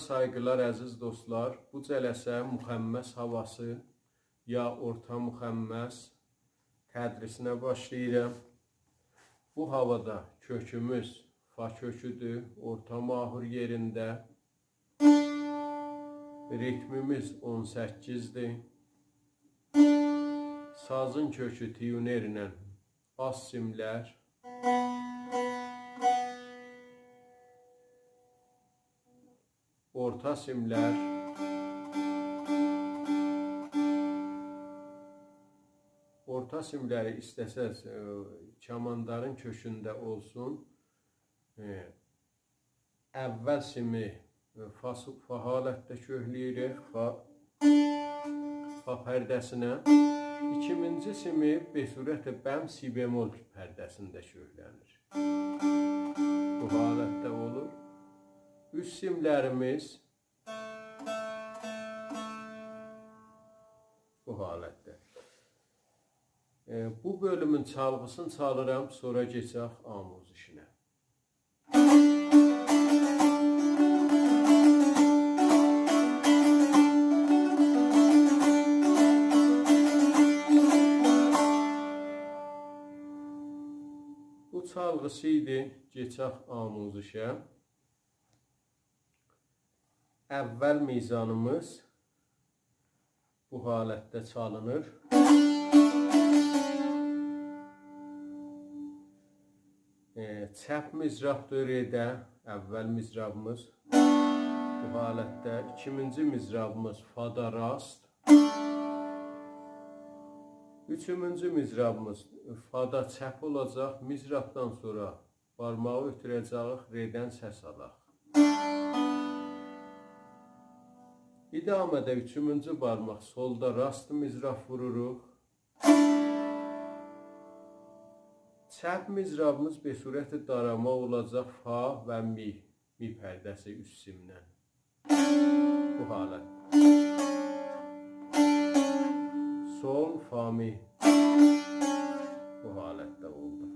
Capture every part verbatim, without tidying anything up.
سایغیلار، عزیز دوستلار. بو جلسه مخمس هاواسی یا اورتا مخمس تدریسینه باشلاییرام. بو هاوادا کؤکوموز فا کؤکودور، اورتا ماهور یئرینده. ریتمیمیز اون سککیزدیر. سازین کؤکو تیونرله آلت سیملر، اورتا سیملر. اورتا سیملری ایسته‌سز، ائ، کماندارین کؤکونده اولسون. ائ، اول سیمی، ائ، فا، فا حالتده کؤکله‌ییریک، فا، فا پرده‌سینه. ایکیمینجی سیمی به صورت بم سی بمل پرده‌سینده کؤکله‌نیر. بو حالتده اولور. اوست سیملریمیز بو حالتده. ائ، بو بؤلومون چالغیسینی چالیرام، سونرا کئچک آموزشینه. بو چالغیسی ایدی، کئچک آموزشه. اول میزانیمیز بو حالتده چالینیر. ائ، چپ مضرابدیر رئده، اول مضرابیمیز بو حالتده. ایکیمینجی مضرابیمیز فادا راست. اوچومونجو مضرابیمیز فادا چپ اولاجاق. مضرابدان سونرا بارماغی اؤتوره‌جه‌ییک، رئدن سس آلاق. ادامه‌ده اوچومونجو بارماق سولدا راست مضراب ووروروق. چپ مضرابیمیز به صورت داراما اولاجاق فا و می، می پرده‌سی اوست سیمدن. بو حالت. سول، فا، می. بو حالتده اولدو.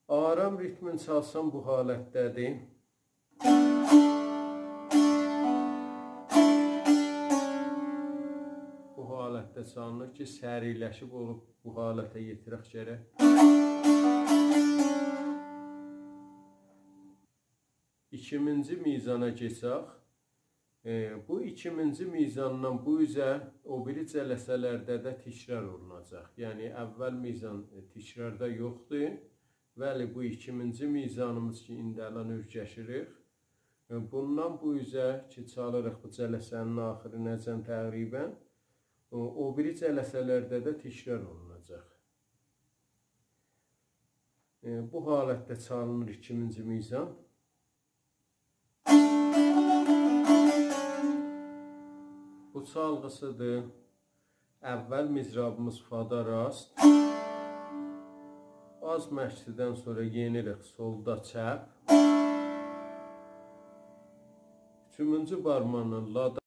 آرام ریتمین چالسام بو حالتده‌دیر. بو حالتده چالینیر کی، سریعلشیب اولوب بو حالته یئتیرک گرک. ایکیمینجی میزانا کئچک. ائ، بو ایکیمینجی میزاندان بو اوزه او بیری جلسه‌لرده ده تکرار اولوناجاق. یعنی، اول میزان، ائ، تکراردا یوخدور. ولی بو ایکیمینجی میزانیمیز کی، ایندی الان اؤرگشیریک. ائ، بوندان بو اوزه کی، چالیریق بو جلسه‌نین آخیرینه‌جن تقریباً، او، او بیری جلسه‌لرده ده تکرار اولوناجاق. ائ، بو حالتده چالینیر ایکیمینجی میزان. بو چالغیسیدیر. اول مضرابیمیز فادا راست. آز مکثدن سونرا یئنیریک سولدا چپ. اوچومونجو بارماقلا لادا